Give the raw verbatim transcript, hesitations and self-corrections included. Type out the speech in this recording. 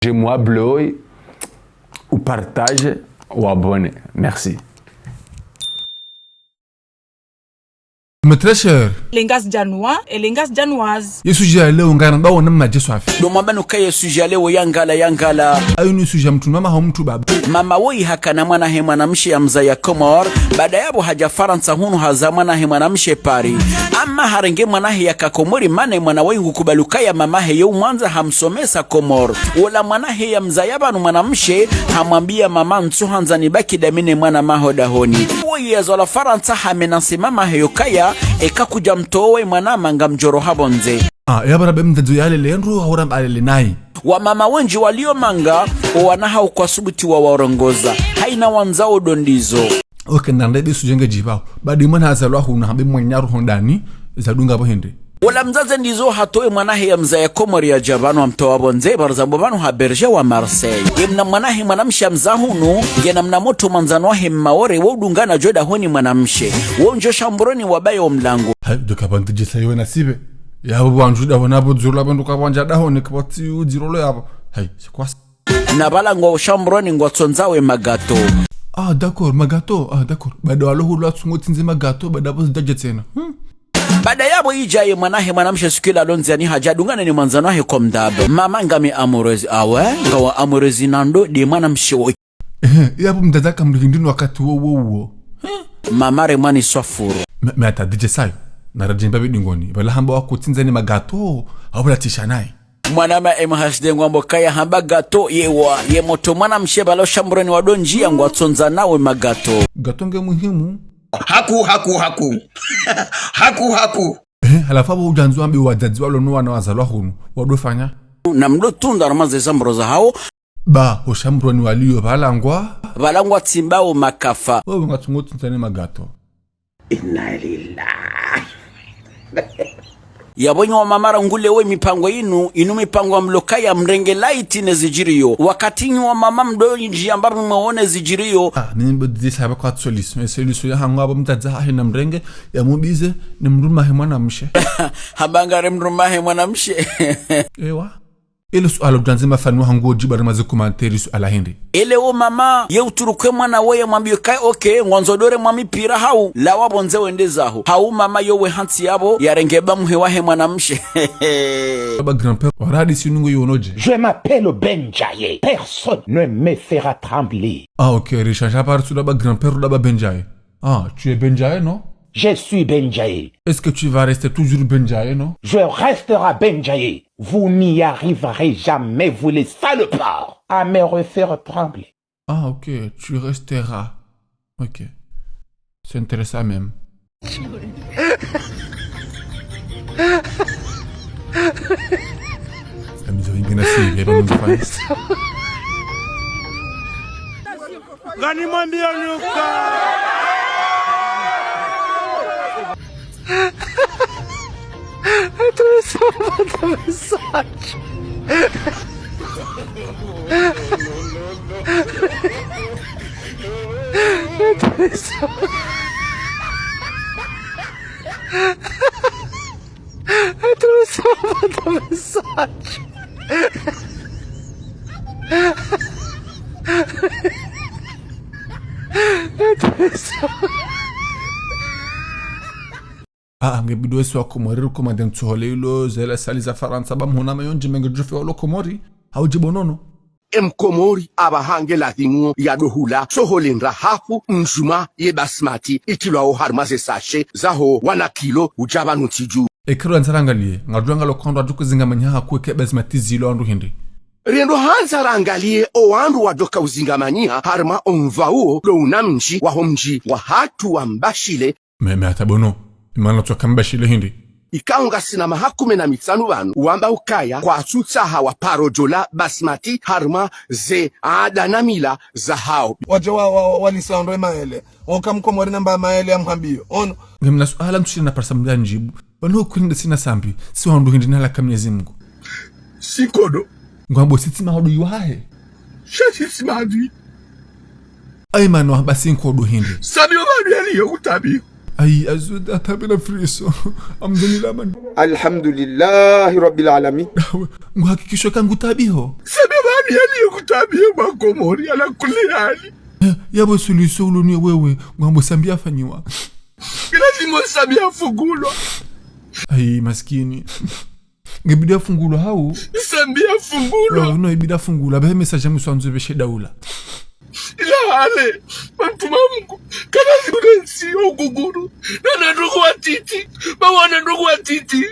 J'aime wa bleu, ou partage, ou abonne. Merci. Mes très chers. Les Ngazidjanois et les Ngazidjanoises. Ye sujet ya leo ngana bawo na madje swafi. Ndo mwamba nuka ye sujet ya leo ya ngala, ya ngala. Ayo ni sujet ya mdru mama hau mdru baba. Mama woyi hakana mwana he mwanamshe ya mzaya Komori. Baada yapvo hadja Farantsa hunu hazaa mwana he mwanamshe Paris. Ama harenge mwana he yaka Komori mana mwana woyi ngukubali ukaya mama he yo umwandza hamsomesa Komori. Wola mwana he ya mzaya pvanu mwanamshe, hamwambia mama ntsu handza nibaki dami ne mwana maho dahoni. Woyi yazalwa Farantsa hamenase mama he yo kaya, eka kudja mtowe mwana manga mdjoro hapvondze. Ah, ya barabe mdzadze yalele ndro hau ramba alele nayi. Wamama wendji walio manga, owana hau kwasubuti wa warongoza. Haina wandzao ndo ndizo. Ok, nda ndebe sujet nge djipvao. Badi mwana hazalwa hunu hambe mwenyaru hondani, zadunga pvo hende. Wola mdzadze ndizo hatowe mwana he ya mzaya Komori yadja pvanu hamtowa pvondze, barzambo pvanu ha berger wa Marseille. Ye mna mwana he mwanamshe ya mza hunu, ngena mna motro mwandzani wahe Mmaore, wo udungana djo dahoni mwanamshe. Wo ndjo shamburoni wabaye wo mlango. Hai, ndo kapvandzi djesa yiwe nasibe. Yapvo wandju dahoni apvo dzurula pvandru kapvandja dahoni kapvatsi udzirolo yapvo. Hai, c'est quoi ça? Na pvala ngwao shamburoni ngwatsondza we magato. Ah, d'accord, magato. Ah, d'accord. Baada walo hulu watsungo tsindze magato, baada pvo zidjadje tsena. Hmm? Baada yapvo idja ye mwana he mwanamshe siku ila lo ndziani hadja dungana ne mwandzani wahe comme d'hab. Mama ngami amoureuse, ah ouais, ngawa amoureuse na ndo nde mwanamshe wo. Ehe, yapvo mdzadze kamlihindini wakati wo, wo, wo. Mama re mwani swafuro. Mais, mais attends, D J Sayo. Na radjimba bidingoni. Pvala hamba wakutsindza ne magato, hau pvala tisha nayi. Mwana ma M H D ngwambo kaya hamba gato, yewa, ye motro mwanamshe pvala shamburoni wado ndjia ngwatsondza nawe magato. Gato nge muhimu. Haku, haku, haku. Haku, haku. Eh, halafu apvo udjandzo wambe wadzadze walo no wana wazalwa hunu. Wado fanya. Na mdo tunda harumwa ze shamburo zahao. Ba, ho shamburoni waliyo pvala ngwa. Pvala ngwatsimbao makafa. Wo, ngatsungo tsindza ne magato. Inna lillahi. Yapvo nyi wamama rangu leo ye mipango yinu, yinu mipango ya mlo kaya mrenge laiti ne zidjiriyo. Wakati nyi wamama mdo ndjia mbapvi mwaone zidjiriyo. Ah, mimi mbo disa hamba kwa solution. Solution yahangu apvo mdzadze hahe na mrenge, ya mubize, ni mdrume he mwanamshe. Hamba ngare mdrume he mwanamshe. Ewa. Ele suala udjandzi mafani wahangu udjibu harumwa ze commentaire suala hindri. Ele wo mama, ye uturuke mwana woye mwambiyo kayi, ok, ngwandzo dore mwa mipira hau, lawa pvondze wende zaho. Hau mama yo we hantsi yapvo, yarenge ba muhe wahe mwanamshe. Ba grand-père, waradi sinungo yonodje. Je m'appelle Benjaye. Personne ne me fera trembler. Ah, ok, Richard, à part ça, ba grand-père, ba Benjaye. Ah, tu es Benjaye, non? Je suis Benjaye. Est-ce que tu vas rester toujours Benjaye, non? Je resterai Benjaye. Vous n'y arriverez jamais, vous les salopards, à me refaire trembler. Ah, ok, tu resteras. Ok. C'est intéressant même. Ngani mwambiyo nuka. Ah, nge bidi wesi wa Komori recommandé ntsohole ilo zela sali za Farantsa ba mhona mayo ndji menge djufe walo Komori. Hau djibonono. Emkomori apvaha nge ladhimu yado hula tsohole ndrahafu ndjuma ye basmati itilwao harumwa ze sachet zaho wana kilo udja pvanu ntsi dju. Eka ro handza rangaliye, ngadjo angalo kwandru wadjo kuzingamanyiha haku eke basmati zilo wandru hindri. Riendo handza rangaliye owandru wadjo kauzingamanyiha harumwa omva uwo ndo una mdji waho mdji wahatru wa Mbashile. Mais, mais attends, bon, non. Imana tsoka Mbashile hindri. Ikao ngasina maha kume na mitsanu pvanu, wamba ukaya kwatsutsaha waparo djola basmati harumwa ze ada na mila zahao. Wadje wa, wa, wa, walisa ondro emaele. Oka mkomori namba maele ya mhambiyo. Ono. Ngemna suala ntsushina parisa mdja ndjibu. Pvanu hukurinda sina sambi. Si wandru hindri na laka Mwenyezi Mungu. Sikodo. Ngwambo sitsi mahodo yuhahe. Sha sitsi madwi. Ayi mano, basi nkodo hindri. Sabi obadu yali yo kutabi. Ayi, azu atabi na friso. Amdani la man. Alhamdulillahi Rabbil Alamin. Nguhakikisho ka ngutabiho. Sabi obadu Tabiya makomori ala kulli hali. Yapvo solution uloniyo wewe, ngwambo Sambi afanyiwa. Lazima Sambi afungulwa. Ayi, maskini. Ngebidi afungulwa hau? Sambi afungulwa. Oh, no, ibidi afungulwa. Be message ya mwiso andzo epveshe daula. Ila hale, mtrume wa Mungu, kana zikuna ntsi yo uguguru. Na na ndrongoo watiti, ba wana ndrongoo watiti.